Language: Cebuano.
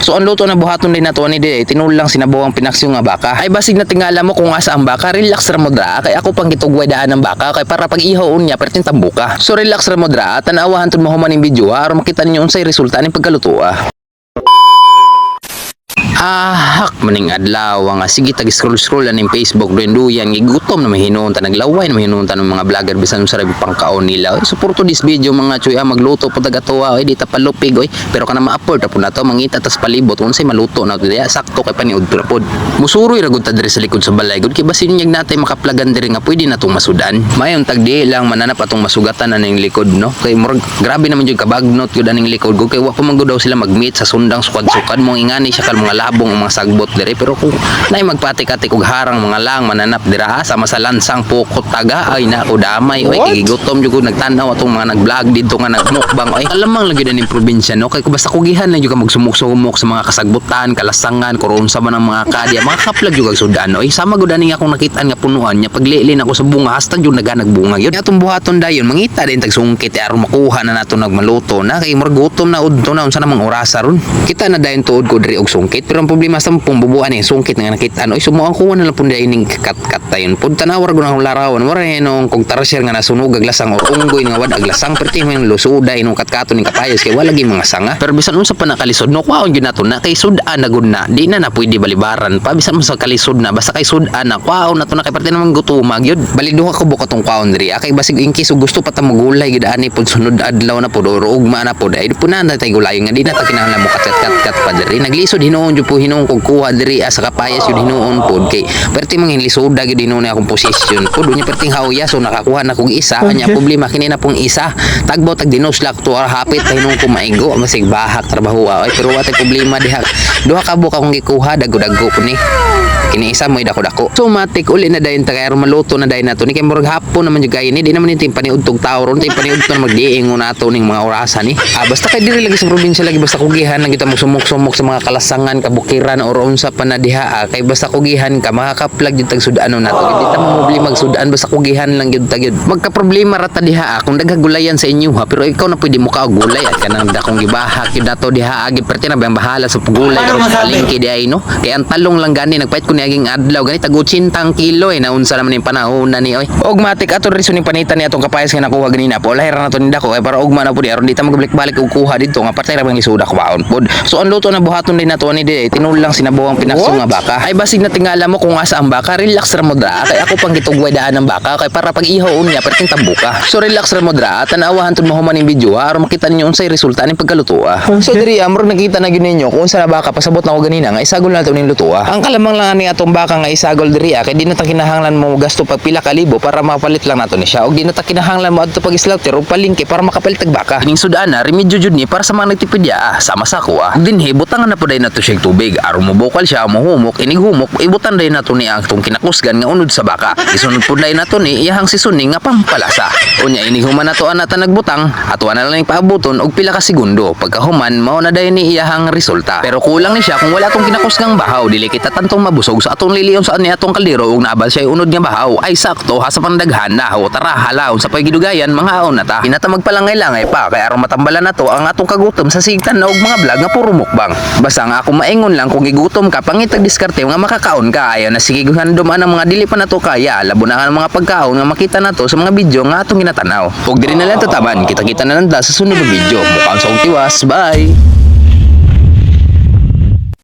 So ang luto na buhaton din nato ani di tinulang sinabawang pinaksiw nga baka. Ay, basig na tingala mo kung asa ang baka, relax ra mo dra kay ako pang gitugway daan ang baka kay para pag ihaw niya perting tambuka. So relax ra mo dra, tan-awa hantud mahuman ning video ha, aron makita ninyo unsay resulta ning pagkaluto ah. Ahak maning adlaw nga sige tag scroll scroll aning Facebook duyan duyan, gigutom na mahinuon ta, naglaway na mahinuon ta ng mga vlogger bisan sa pangkaon nila. Oy, suporto this video, mga chuy ah, magluto po taga tuwa oy, di ta palupig oy, pero kana ma-afford ta po nato mangita tas palibot unsay maluto na diya, sakto kay paniud na pod. Musuroy ra gud ta diri sa likod sa balay gud kay basin nyag natay makaplagan diri nga pwede natong masudan. Mayon tag di lang mananap atong masugatan aning likod, no, kay murag grabe naman jud kabagnot gud aning likod gud kay wa pa man gud daw sila mag-meet sa sundang sukad-sukad mo ingani siya kal mga labong ang mga sagbot diri, pero kung nay magpatik-atik og harang mga lang mananap dira sama sa lansang pukot taga ay nako damay oy. What? Kay gigutom jud ko nagtan-aw atong mga nag-vlog didto nga nagmukbang oy. Alamang lagi na ning probinsya, no, kay kung basta kugihan lang jud ka magsumok-sumok sa mga kasagbutan, kalasangan, kuron sa man ang mga kadya, mga kaplag jud kag sudan oy. Sama gud ani nga akong nakitaan nga punuan niya paglilin ako sa bunga hasta jud naga nagbunga yun. Atong buhaton dayon mangita din tag sungkit eh, aron makuha na nato nagmaluto na kay murag gutom na udto na unsa namang orasa ron. Kita na dayon tuod ko diri og sungkit, pero ang problema sa pong bubuan eh sungkit nga nakita oy, sumuang kuha na lang pud dayon ning kat-kat dayon pud. Tanawar gud ang larawan, wala nung kung tarsier nga nasunog ag lasang or unggoy nga wad ag lasang, perti man lusuday nung katkaton ning kapayas kay wala gyud mga sanga. Pero bisan unsa pa nakalisod, no, kwaon gyud nato na kay sud-an na gud na, di na na pwede balibaran pa bisan mo sa kalisod na, basta kay sud-an na, kwaon na to na kay perti naman gutumag yun. Bali duha ko buka tong kwaon diri ah, kay basig in case gusto pa ta magulay gid ani pud sunod adlaw na pud or ugma na pud ay pud na tay gulay nga di na ta kinahanglan mo kat kat kat pa diri. Naglisod hinuon jud po hinuon kog kuha diri ah, sa kapayas jud hinuon pud kay perti mang lisuda gyud hinuon akong posisyon pud unya perting hawya. So nakakuha na kog isa anya, problema kini na pong isa tagbo tag dinuslak to ar hapit ta hinuon ko maigo masig bahak trabaho ay, pero wa tay problema diha, duha ka buok akong gikuha, dago-dago po ni kini isa mo dako-dako. So matik uli na dayon ta kay aron maluto na dayon nato ni kay murag hapon naman jud kayo ni, di naman ni paniudtog tawo ron, ting paniudto na magdiingon nato ning mga orasan ni ah. Basta kay diri lagi sa probinsya lagi, basta kugihan lang kita magsumok-sumok sa mga kalasangan, kabukiran or unsa pa na diha ah, kay basta kugihan ka makakaplag jud tag sudanon nato. Di ta mo magsudan, basta kugihan lang jud ta gyud. Magka problema ra ta diha ah, kung daghang gulayan sa inyo ha, pero ikaw na pwede mo ka og gulay at kanang dakong gibahak gyud nato diha agi perti na ba ang bahala sa pagulay Paano karon sa masabi? Palengke di ay, no, kay ang talong lang gani nagpait ko niaging adlaw gani tag 80 kilo eh, naunsa naman yung panahon na ni oy. Og matik ato rin ning panitan ni atong kapayas nga nakuha ganina po lahira na to ni dako kay para ugma na pud aron di ta magbalik-balik og kuha didto nga patay ra bang lisuda kwaon pod. So ang luto na buhaton din nato ani di tinulang sinabawang pinaksiw nga baka. Ay, basig na tingala mo kung asa ang baka, relax ra mo dra kay ako pang gitugway daan ang baka kay para pag ihaw niya perting tambuka. So relax ra mo dra, tan-awa hantud mahuman ning video ha, aron makita ninyo unsay resulta ning pagkaluto ah. So diri amro nakita na gyud ninyo kung unsa na baka, pasabot na ko ganina nga isagol na to ning luto ah. Ang kalamang lang ani atong baka nga isagol diri ah, kay di na ta kinahanglan mo gasto pag pila ka libo para mapalit lang nato ni siya, og di na ta kinahanglan mo adto pag slaughter og palengke para makapalit og baka. Ining sudan na remedyo jud ni para sa mga nagtipid ya ah, sama sa ko ah. Dinhi butangan na po dayon nato siya og tubig aron mobukal siya, mohumok. Inig humok, ibutan dayon nato ni ang atong kinakusgan nga unod sa baka. Isunod pud dayon nato ni iyahang seasoning nga pampalasa. Unya inig human nato ana ta nagbutang, ato na lang paabuton og pila ka segundo. Pagkahuman, mao na dayon ni iyahang resulta, pero kulang ni siya kung wala atong kinakusgang bahaw. Dili kita tantong mabusog sa atong liliyon sa ani atong kaldero ug naabal siya unod nga bahaw ay sakto ha sa pandaghan na. O tara hala, unsa pay gidugayan, mangaon na ta. Inata magpalangay-langay pa kay aron matambalan nato ang atong kagutom sa sigtan na og mga vlog nga puro mukbang. Basta nga ako maingon lang, kung gigutom ka, pangitag diskarte nga makakaon ka. Ayaw na sige handom ang mga dili pa nato kaya, labo na ang mga pagkaon nga makita nato sa mga video nga atong ginatanaw. Ug diri na lang tataman, kita-kita na lang ta sa sunod na video. Mukaon sa tiwas, bye.